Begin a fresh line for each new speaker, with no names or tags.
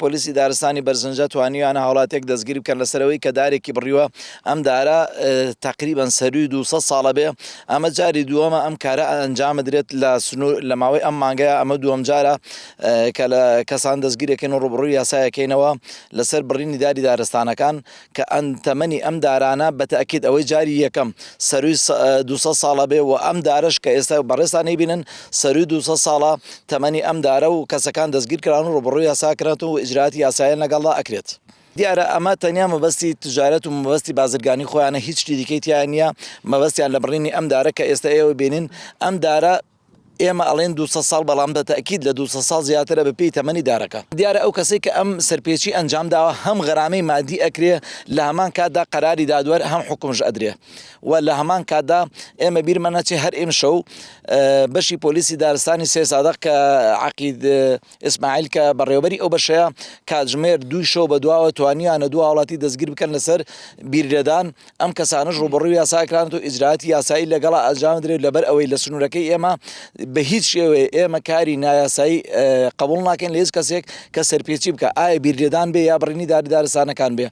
پۆلیسی دارستانی بەرزنجە توانیویانە هاوڵاتیەک دەستگیر بکەن لەسەر ئەوەی کە دارێکی بڕیوە، ئەم دارە تەقریبەن سەروی 200 ساڵە بێ، ئەمە جاری دووەمە ئەم کارە ئەنجام بدرێت لە سنوور لە ماوەی ئەم مانگەیە، ئەمە دووەم جارە کە لە کەسان دەستگیرەکەین و ڕووبەڕووی یاسایەکەینەوە لەسەر بڕینی داری دارستانەکان. کە ئەن تەمەنی ئەم دارانە بە تەئکید ئەوەی جاری یەکەم سەروی 200 ساڵە بێ و ئەم دارەش کە ئێستا بەڕێزتان ئەیبینن سەروی 200 ساڵە تەمەنی ئەم دارە و کەسەکان دەستگیر کران و ڕوبەڕوی یاسا کران و ئیجرائاتی یاسایان لەگەڵدا ئەکرێت. دیارە ئەمە تەنیا مەبەستی تجارەت و مەبەستی بازرگانی خۆیانە هیچ شتی دیکەی تیا نییە مەبەستیان لە بڕینی ئەم دارە کە ئێستا ئێوە بینین ئەم دارە ئێمە ئەڵێن 200 ساڵ بەڵام بە تەئکید لە 200 ساڵ زیاترە بە پێی تەمەنی دارەکە. دیارە ئەو کەسەی کە ئەم سەرپێچی ئەنجام داوە هەم غەرامەی مادی ئەکرێ لە هەمان کاتدا قەراری دادوەر هەم حوکمش ئەدرێ و لە هەمان کاتدا ئێمە بیرمان نەچێ هەر ئیمشەو بەشی پۆلیسی دارستانی سێسادق کە عەقید ئیسماعیل کە بەڕێوەبەری ئەو بەشەیە کاتژمێر دووی شەو بەدواوە توانیویانە دوو هاوڵاتی دەستگیر بکەن لەسەر بیرلێدان، ئەم کەسانەش ڕووبەڕووی یاسا کرانەوە و ئیجرائاتی یاسایی لەگەڵا ئەنجام بدرێت لەبەر ئەوەی لە سنوورەکەی ئێمە بە هیچ شێوەیە ئێمە کاری نایاسایی قبوڵ ناکەین لە هیچ کەسێک کە سەرپێچی بکە ئایا بیرلێدان بێ یا بڕینی داری دارستانەکان بێ.